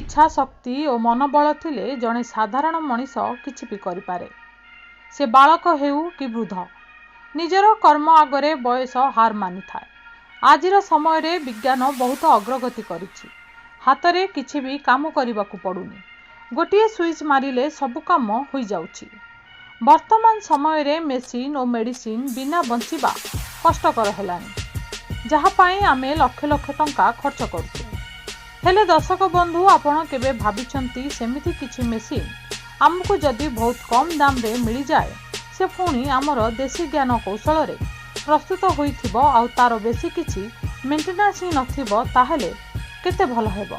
ଇଚ୍ଛା ଶକ୍ତି ଓ ମନୋବଳ ଥିଲେ ଜଣେ ସାଧାରଣ ମଣିଷ କିଛି ବି କରିପାରେ। ସେ ବାଳକ ହେଉ କି ବୃଦ୍ଧ, ନିଜର କର୍ମ ଆଗରେ ବୟସ ହାର ମାନିଥାଏ। ଆଜିର ସମୟରେ ବିଜ୍ଞାନ ବହୁତ ଅଗ୍ରଗତି କରିଛି। ହାତରେ କିଛି ବି କାମ କରିବାକୁ ପଡ଼ୁନି, ଗୋଟିଏ ସୁଇଚ୍ ମାରିଲେ ସବୁ କାମ ହୋଇଯାଉଛି। ବର୍ତ୍ତମାନ ସମୟରେ ମେସିନ୍ ଓ ମେଡ଼ିସିନ ବିନା ବଞ୍ଚିବା କଷ୍ଟକର ହେଲାଣି, ଯାହା ପାଇଁ ଆମେ ଲକ୍ଷ ଲକ୍ଷ ଟଙ୍କା ଖର୍ଚ୍ଚ କରୁଛୁ। ହେଲେ ଦର୍ଶକ ବନ୍ଧୁ, ଆପଣ କେବେ ଭାବିଛନ୍ତି, ସେମିତି କିଛି ମେସିନ୍ ଆମକୁ ଯଦି ବହୁତ କମ୍ ଦାମରେ ମିଳିଯାଏ, ସେ ପୁଣି ଆମର ଦେଶୀ ଜ୍ଞାନ କୌଶଳରେ ପ୍ରସ୍ତୁତ ହୋଇଥିବ ଆଉ ତାର ବେଶୀ କିଛି ମେଣ୍ଟେନାନ୍ସ ହିଁ ନଥିବ, ତାହେଲେ କେତେ ଭଲ ହେବ?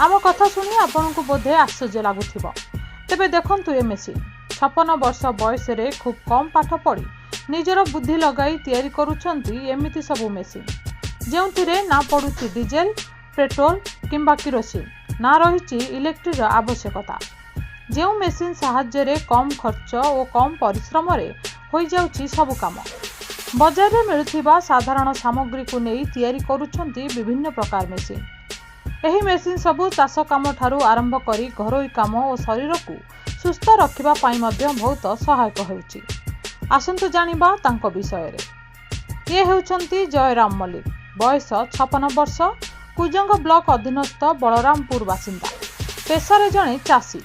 ଆମ କଥା ଶୁଣି ଆପଣଙ୍କୁ ବୋଧେ ଆଶ୍ଚର୍ଯ୍ୟ ଲାଗୁଥିବ। ତେବେ ଦେଖନ୍ତୁ ଏ ମେସିନ୍। 56 ବର୍ଷ ବୟସରେ ଖୁବ୍ କମ୍ ପାଠ ପଢ଼ି ନିଜର ବୁଦ୍ଧି ଲଗାଇ ତିଆରି କରୁଛନ୍ତି ଏମିତି ସବୁ ମେସିନ୍, ଯେଉଁଥିରେ ନା ପଡ଼ୁଛି ଡିଜେଲ, ପେଟ୍ରୋଲ କିମ୍ବା କିରୋସିନ, ନା ରହିଛି ଇଲେକ୍ଟ୍ରିର ଆବଶ୍ୟକତା। ଯେଉଁ ମେସିନ୍ ସାହାଯ୍ୟରେ କମ୍ ଖର୍ଚ୍ଚ ଓ କମ୍ ପରିଶ୍ରମରେ ହୋଇଯାଉଛି ସବୁ କାମ। ବଜାରରେ ମିଳୁଥିବା ସାଧାରଣ ସାମଗ୍ରୀକୁ ନେଇ ତିଆରି କରୁଛନ୍ତି ବିଭିନ୍ନ ପ୍ରକାର ମେସିନ୍। ଏହି ମେସିନ୍ ସବୁ ଚାଷ କାମଠାରୁ ଆରମ୍ଭ କରି ଘରୋଇ କାମ ଓ ଶରୀରକୁ ସୁସ୍ଥ ରଖିବା ପାଇଁ ମଧ୍ୟ ବହୁତ ସହାୟକ ହେଉଛି। ଆସନ୍ତୁ ଜାଣିବା ତାଙ୍କ ବିଷୟରେ। ଇଏ ହେଉଛନ୍ତି ଜୟରାମ ମଲ୍ଲିକ। ବୟସ 56 ବର୍ଷ, କୁଜଙ୍ଗ ବ୍ଲକ ଅଧୀନସ୍ଥ ବଳରାମପୁର ବାସିନ୍ଦା। ପେଶାରେ ଜଣେ ଚାଷୀ।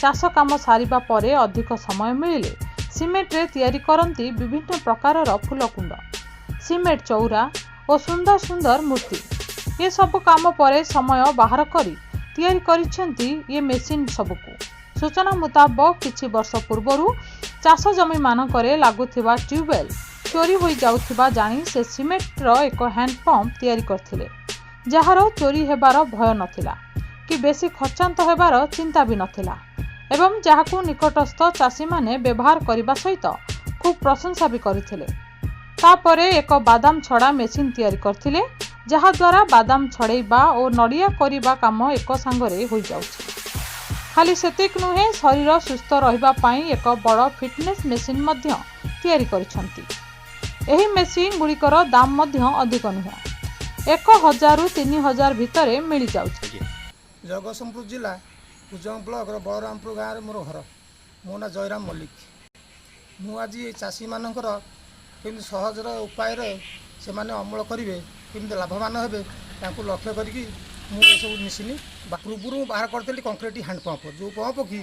ଚାଷ କାମ ସାରିବା ପରେ ଅଧିକ ସମୟ ମିଳିଲେ ସିମେଣ୍ଟରେ ତିଆରି କରନ୍ତି ବିଭିନ୍ନ ପ୍ରକାରର ଫୁଲକୁଣ୍ଡ, ସିମେଣ୍ଟ ଚଉରା ଓ ସୁନ୍ଦର ସୁନ୍ଦର ମୂର୍ତ୍ତି। ଏସବୁ କାମ ପରେ ସମୟ ବାହାର କରି ତିଆରି କରିଛନ୍ତି ଇଏ ମେସିନ୍ ସବୁକୁ। ସୂଚନା ମୁତାବକ, କିଛି ବର୍ଷ ପୂର୍ବରୁ ଚାଷ ଜମିମାନଙ୍କରେ ଲାଗୁଥିବା ଟ୍ୟୁବୱେଲ୍ ଚୋରି ହୋଇଯାଉଥିବା ଜାଣି ସେ ସିମେଣ୍ଟର ଏକ ହ୍ୟାଣ୍ଡପମ୍ପ ତିଆରି କରିଥିଲେ, ଯାହାର ଚୋରି ହେବାର ଭୟ ନଥିଲା କି ବେଶୀ ଖର୍ଚ୍ଚାନ୍ତ ହେବାର ଚିନ୍ତା ବି ନଥିଲା ଏବଂ ଯାହାକୁ ନିକଟସ୍ଥ ଚାଷୀମାନେ ବ୍ୟବହାର କରିବା ସହିତ ଖୁବ୍ ପ୍ରଶଂସା ବି କରିଥିଲେ। ତାପରେ ଏକ ବାଦାମ ଛଡ଼ା ମେସିନ୍ ତିଆରି କରିଥିଲେ, ଯାହାଦ୍ୱାରା ବାଦାମ ଛଡ଼େଇବା ଓ ନଡ଼ିଆ କରିବା କାମ ଏକ ସାଙ୍ଗରେ ହୋଇଯାଉଛି। ଖାଲି ସେତିକି ନୁହେଁ, ଶରୀର ସୁସ୍ଥ ରହିବା ପାଇଁ ଏକ ବଡ଼ ଫିଟନେସ୍ ମେସିନ୍ ମଧ୍ୟ ତିଆରି କରିଛନ୍ତି। ଏହି ମେସିନ୍ ଗୁଡ଼ିକର ଦାମ ମଧ୍ୟ ଅଧିକ ନୁହେଁ, 1000ରୁ 3000 ଭିତରେ ମିଳିଯାଉଛି। ଜଗତସିଂହପୁର ଜିଲ୍ଲା କୁଜଙ୍ଗ ବ୍ଲକର ବଳରାମପୁର ଗାଁରେ ମୋର ଘର। ମୋ ନାଁ ଜୟରାମ ମଲ୍ଲିକ। ମୁଁ ଆଜି ଏ ଚାଷୀମାନଙ୍କର କେମିତି ସହଜର ଉପାୟରେ ସେମାନେ ଅମଳ କରିବେ, କେମିତି ଲାଭବାନ ହେବେ, ତାଙ୍କୁ ଲକ୍ଷ୍ୟ କରିକି ମୁଁ ଏସବୁ ମେସିନ୍ ପୂର୍ବରୁ ମୁଁ ବାହାର କରିଥିଲି କଂକ୍ରିଟ୍ ହ୍ୟାଣ୍ଡ ପମ୍ପ, ଯେଉଁ ପମ୍ପ କି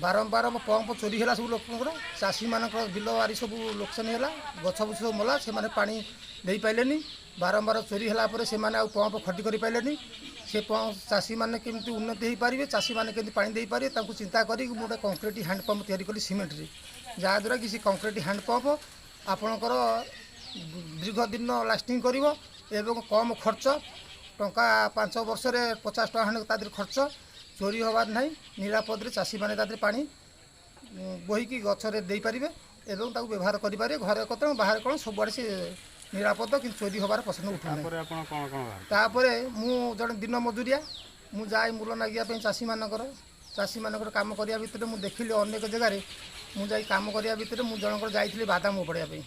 ବାରମ୍ବାର ମୋ ପମ୍ପ ଚୋରି ହେଲା। ସବୁ ଲୋକଙ୍କର, ଚାଷୀମାନଙ୍କର ବିଲ ବାରି ସବୁ ଲୋକସାନ ହେଲା, ଗଛ ବୁଛ ସବୁ ମଲା, ସେମାନେ ପାଣି ଦେଇପାରିଲେନି। ବାରମ୍ବାର ଚୋରି ହେଲା ପରେ ସେମାନେ ଆଉ ପମ୍ପ ଖଟି କରିପାରିଲେନି। ସେ ପମ୍ପ ଚାଷୀମାନେ କେମିତି ଉନ୍ନତି ହେଇପାରିବେ, ଚାଷୀମାନେ କେମିତି ପାଣି ଦେଇପାରିବେ, ତାଙ୍କୁ ଚିନ୍ତା କରିକି ମୁଁ ଗୋଟେ କଂକ୍ରିଟ୍ ହ୍ୟାଣ୍ଡ ପମ୍ପ ତିଆରି କଲି ସିମେଣ୍ଟରେ, ଯାହାଦ୍ୱାରା କି ସେ କଂକ୍ରିଟ୍ ହ୍ୟାଣ୍ଡ ପମ୍ପ ଆପଣଙ୍କର ଦୀର୍ଘ ଦିନ ଲାଷ୍ଟିଂ କରିବ ଏବଂ କମ୍ ଖର୍ଚ୍ଚ ଟଙ୍କା, 5 ବର୍ଷରେ 50 ଟଙ୍କା ଖଣ୍ଡେ ତା ଦେହରେ ଖର୍ଚ୍ଚ, ଚୋରି ହେବାର ନାହିଁ। ନିରାପଦରେ ଚାଷୀମାନେ ତା ଦେହରେ ପାଣି ବୋହିକି ଗଛରେ ଦେଇପାରିବେ ଏବଂ ତାକୁ ବ୍ୟବହାର କରିପାରିବେ। ଘରେ କଥା ବାହାରେ କ'ଣ, ସବୁଆଡ଼େ ସେ ନିରାପଦ, କିନ୍ତୁ ଚୋରି ହେବାର ପ୍ରଶ୍ନ ଉଠୁନାହିଁ। ତାପରେ ଆପଣ କ'ଣ କ'ଣ ବାହାର ତାପରେ ମୁଁ ଜଣେ ଦିନ ମଜୁରିଆ। ମୁଁ ଯାଏ ମୂଲ ନାଗିବା ପାଇଁ ଚାଷୀମାନଙ୍କର କାମ କରିବା ଭିତରେ ମୁଁ ଦେଖିଲି, ଅନେକ ଜାଗାରେ ମୁଁ ଯାଇ କାମ କରିବା ଭିତରେ ମୁଁ ଜଣଙ୍କର ଯାଇଥିଲି ବାଦାମ ଉପାଡ଼ିବା ପାଇଁ।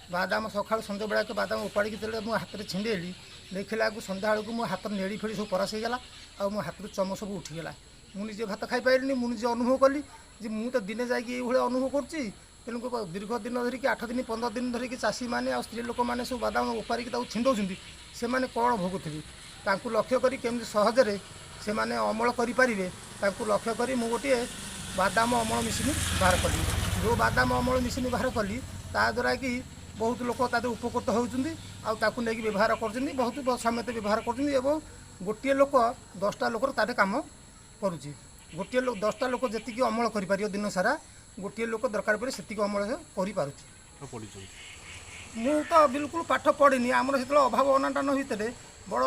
ବାଦାମ ସକାଳୁ ସଞ୍ଜ ବେଳାକୁ ବାଦାମ ଉପାଡ଼ିକି ଯେତେବେଳେ ମୁଁ ହାତରେ ଛିଣ୍ଡେଇଲି, ଦେଖିଲା ବେଳକୁ ସନ୍ଧ୍ୟାବେଳକୁ ମୋ ହାତର ନେଡ଼ି ଫେଡ଼ି ସବୁ ପରାସ ହେଇଗଲା ଆଉ ମୋ ହାତରୁ ଚମ ସବୁ ଉଠିଗଲା। ମୁଁ ନିଜେ ଭାତ ଖାଇପାରିଲିନି। ମୁଁ ନିଜେ ଅନୁଭବ କଲି ଯେ ମୁଁ ତ ଦିନେ ଯାଇକି ଏଇଭଳିଆ ଅନୁଭବ କରୁଛି, ତେଣୁ ଦୀର୍ଘ ଦିନ ଧରିକି, 8 ଦିନ 15 ଦିନ ଧରିକି ଚାଷୀମାନେ ଆଉ ସ୍ତ୍ରୀ ଲୋକମାନେ ସବୁ ବାଦାମ ଉପାରିକି ତାକୁ ଛିଣ୍ଡଉଛନ୍ତି, ସେମାନେ କ'ଣ ଭୋଗୁଥିବେ? ତାଙ୍କୁ ଲକ୍ଷ୍ୟ କରି କେମିତି ସହଜରେ ସେମାନେ ଅମଳ କରିପାରିବେ, ତାଙ୍କୁ ଲକ୍ଷ୍ୟ କରି ମୁଁ ଗୋଟିଏ ବାଦାମ ଅମଳ ମେସିନ୍ ବାହାର କଲି। ଯେଉଁ ବାଦାମ ଅମଳ ମେସିନ୍ ବାହାର କଲି, ତା ଦ୍ୱାରା କି ବହୁତ ଲୋକ ତା ଦେହରେ ଉପକୃତ ହେଉଛନ୍ତି ଆଉ ତାକୁ ନେଇକି ବ୍ୟବହାର କରୁଛନ୍ତି। ବହୁତ ସମେତ ବ୍ୟବହାର କରୁଛନ୍ତି ଏବଂ ଗୋଟିଏ ଲୋକ 10ଟା ଲୋକର ତା ଦେହରେ କାମ କରୁଛି। ଗୋଟିଏ ଲୋକ 10ଟା ଲୋକ ଯେତିକି ଅମଳ କରିପାରିବ ଦିନ ସାରା, ଗୋଟିଏ ଲୋକ ଦରକାର ପଡ଼େ ସେତିକି ଅମଳ ସେ କରିପାରୁଛି। ପଢ଼ିଛନ୍ତି? ମୁଁ ତ ବିଲକୁଲ ପାଠ ପଢ଼ିନି। ଆମର ସେତେବେଳେ ଅଭାବ ଅନାଟନ ଭିତରେ, ବଡ଼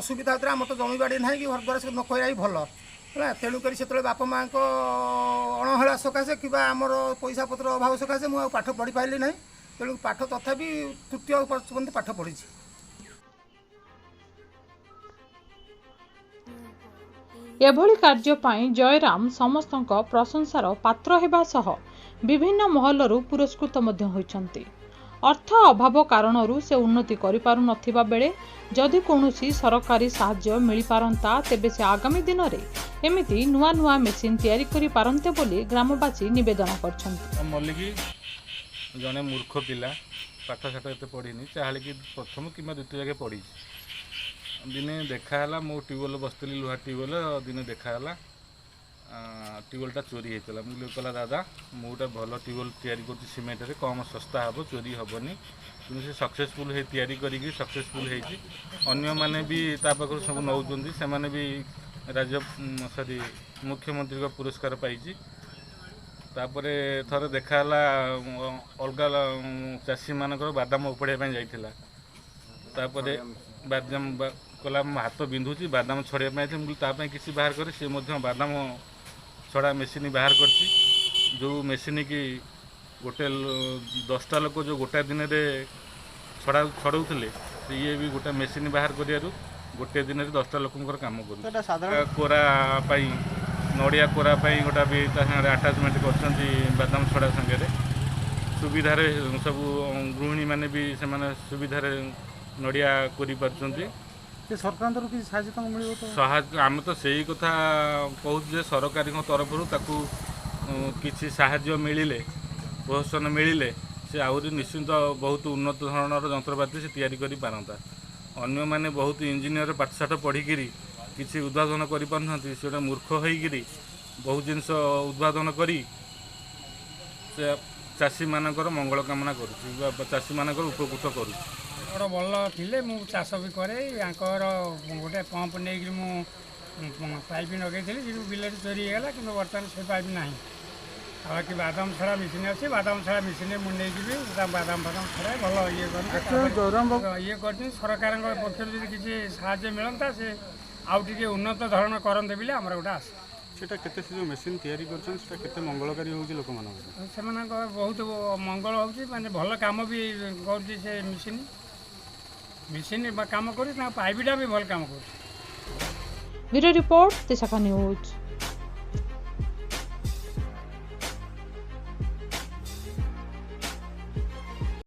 ଅସୁବିଧା ଭିତରେ, ଆମର ତ ଜମିବାଡ଼ି ନାହିଁ କି ଘର ଦ୍ୱାରା, ସେ ନ କହିବା ହିଁ ଭଲ ହେଲା। ତେଣୁକରି ସେତେବେଳେ ବାପା ମାଆଙ୍କ ଅଣହେଳା ସକାଶେ କିମ୍ବା ଆମର ପଇସା ପତ୍ର ଅଭାବ ସକାଶେ ମୁଁ ଆଉ ପାଠ ପଢ଼ିପାରିଲି ନାହିଁ। ତେଣୁ ପାଠ ତଥାପି ତୃତୀୟ ପର୍ଯ୍ୟନ୍ତ ପାଠ ପଢ଼ିଛି। ଏଭଳି କାର୍ଯ୍ୟ ପାଇଁ ଜୟରାମ ସମସ୍ତଙ୍କ ପ୍ରଶଂସାର ପାତ୍ର ହେବା ସହ ବିଭିନ୍ନ ମହଲରୁ ପୁରସ୍କୃତ ମଧ୍ୟ ହୋଇଛନ୍ତି। ଅର୍ଥ ଅଭାବ କାରଣରୁ ସେ ଉନ୍ନତି କରିପାରୁନଥିବା ବେଳେ ଯଦି କୌଣସି ସରକାରୀ ସାହାଯ୍ୟ ମିଳିପାରନ୍ତା, ତେବେ ସେ ଆଗାମୀ ଦିନରେ ଏମିତି ନୂଆ ନୂଆ ମେସିନ୍ ତିଆରି କରିପାରନ୍ତେ ବୋଲି ଗ୍ରାମବାସୀ ନିବେଦନ କରିଛନ୍ତି। ମଲ୍ଲିକ ଜଣେ ମୂର୍ଖ ପିଲା, ପାଠଶାଠ ଏତେ ପଢ଼ିନି, ଚାହାଳିକି ପ୍ରଥମ କିମ୍ବା ଦ୍ୱିତୀୟ ଯାକେ ପଢ଼ିଛି। ଦିନେ ଦେଖା ହେଲା, ମୁଁ ଟ୍ୟୁବୱେଲ୍ ବସିଥିଲି, ଲୁହା ଟ୍ୟୁବୱେଲ୍। ଦିନେ ଦେଖା ହେଲା, ଟ୍ୟୁବୱେଲ୍ଟା ଚୋରି ହେଇଥିଲା। ମୁଁ କହିଲା, ଦାଦା, ମୁଁ ଗୋଟେ ଭଲ ଟ୍ୟୁବୱେଲ୍ ତିଆରି କରୁଛି ସିମେଣ୍ଟରେ, କମ୍ ଶସ୍ତା ହେବ, ଚୋରି ହେବନି। କିନ୍ତୁ ସେ ସକ୍ସେସଫୁଲ୍ ହେଇ ତିଆରି କରିକି ସକ୍ସେସଫୁଲ୍ ହେଇଛି। ଅନ୍ୟମାନେ ବି ତା ପାଖରୁ ସବୁ ନେଉଛନ୍ତି। ସେମାନେ ବି ରାଜ୍ୟ ସରି ମୁଖ୍ୟମନ୍ତ୍ରୀଙ୍କ ପୁରସ୍କାର ପାଇଛି। ତାପରେ ଥରେ ଦେଖା ହେଲା, ଅଲଗା ଚାଷୀମାନଙ୍କର ବାଦାମ ଉପାଡ଼ିବା ପାଇଁ ଯାଇଥିଲା। ତାପରେ ବାଦାମ କହିଲା, ମୋ ହାତ ବିନ୍ଧୁଛି, ବାଦାମ ଛଡ଼େଇବା ପାଇଁ ଯାଇଥିଲି। ମୁଁ କହିଲି, ତା ପାଇଁ କିଛି ବାହାର କରେ। ସେ ମଧ୍ୟ ବାଦାମ ଛଡ଼ା ମେସିନ୍ ବାହାର କରିଛି, ଯେଉଁ ମେସିନ୍ କି ଗୋଟେ 10ଟା ଲୋକ ଯେଉଁ ଗୋଟାଏ ଦିନରେ ଛଡ଼ା ଛଡ଼ଉଥିଲେ, ସେ ଇଏ ବି ଗୋଟେ ମେସିନ୍ ବାହାର କରିବାରୁ ଗୋଟିଏ ଦିନରେ 10ଟା ଲୋକଙ୍କର କାମ କରୁଛି। କୋରା ପାଇଁ, ନଡ଼ିଆ କୋରା ପାଇଁ ଗୋଟା ବି ତା ସାଙ୍ଗରେ ଆଟାଚମେଣ୍ଟ କରିଛନ୍ତି। ବାଦାମ ଛଡ଼ା ସାଙ୍ଗରେ ସୁବିଧାରେ ସବୁ ଗୃହିଣୀମାନେ ବି ସେମାନେ ସୁବିଧାରେ ନଡ଼ିଆ କରିପାରୁଛନ୍ତି। ସରକାରଙ୍କ କିଛି ସାହାଯ୍ୟ ତାଙ୍କୁ ମିଳିବ ତ? ସାହାଯ୍ୟ ଆମେ ତ ସେଇ କଥା କହୁଛୁ ଯେ ସରକାରଙ୍କ ତରଫରୁ ତାକୁ କିଛି ସାହାଯ୍ୟ ମିଳିଲେ, ପ୍ରୋତ୍ସାହନ ମିଳିଲେ, ସେ ଆହୁରି ନିଶ୍ଚିନ୍ତ ବହୁତ ଉନ୍ନତ ଧରଣର ଯନ୍ତ୍ରପାତି ସେ ତିଆରି କରିପାରନ୍ତା। ଅନ୍ୟମାନେ ବହୁତ ଇଞ୍ଜିନିୟର ପାଠଶାଠ ପଢ଼ିକିରି କିଛି ଉଦ୍ଭାବନ କରିପାରୁନାହାନ୍ତି। ସେ ଗୋଟେ ମୂର୍ଖ ହେଇକିରି ବହୁତ ଜିନିଷ ଉଦ୍ଭାବନ କରି ସେ ଚାଷୀମାନଙ୍କର ମଙ୍ଗଳ କାମନା କରୁଛି ବା ଚାଷୀମାନଙ୍କର ଉପକୃତ କରୁଛି। ମୋର ଭଲ ଥିଲେ ମୁଁ ଚାଷ ବି କରେ। ୟାଙ୍କର ଗୋଟେ ପମ୍ପ ନେଇକିରି ମୁଁ ପାଇପ୍ ଲଗେଇଥିଲି, କିନ୍ତୁ ବିଲରେ ଚୋରି ହେଇଗଲା। କିନ୍ତୁ ବର୍ତ୍ତମାନ ସେ ପାଇପ୍ ନାହିଁ। ଆଉ ବାକି ବାଦାମ ଛଡ଼ା ମେସିନ୍ ଅଛି। ବାଦାମ ଛଡ଼ା ମେସିନ୍ରେ ମୁଁ ନେଇଯିବି, ତା ବାଦାମ ଫାଦାମ ଛଡ଼ାଏ, ଭଲ ଇଏ କରନ୍ତି, ଇଏ କରିଛନ୍ତି। ସରକାରଙ୍କ ପକ୍ଷରୁ ଯଦି କିଛି ସାହାଯ୍ୟ ମିଳନ୍ତା, ସେ ଆଉ ଟିକେ ଉନ୍ନତ ଧରଣ କରନ୍ତେ ବୋଲି ଆମର ଗୋଟେ ଆଶା। ସେଟା କେତେ, ସେ ଯେଉଁ ମେସିନ୍ ତିଆରି କରିଛନ୍ତି, ସେଟା କେତେ ମଙ୍ଗଳକାରୀ ହେଉଛି ଲୋକମାନଙ୍କର? ସେମାନଙ୍କ ବହୁତ ମଙ୍ଗଳ ହେଉଛି, ମାନେ ଭଲ କାମ ବି କରୁଛି ସେ ମେସିନ୍। ମେସିନ୍ କାମ କରୁଛି, ତାଙ୍କ ପାଇପ୍ଟା ବି ଭଲ କାମ କରୁଛି। ବ୍ୟୁରୋ ରିପୋର୍ଟ, ଦିଶାଖା ନ୍ୟୁଜ୍।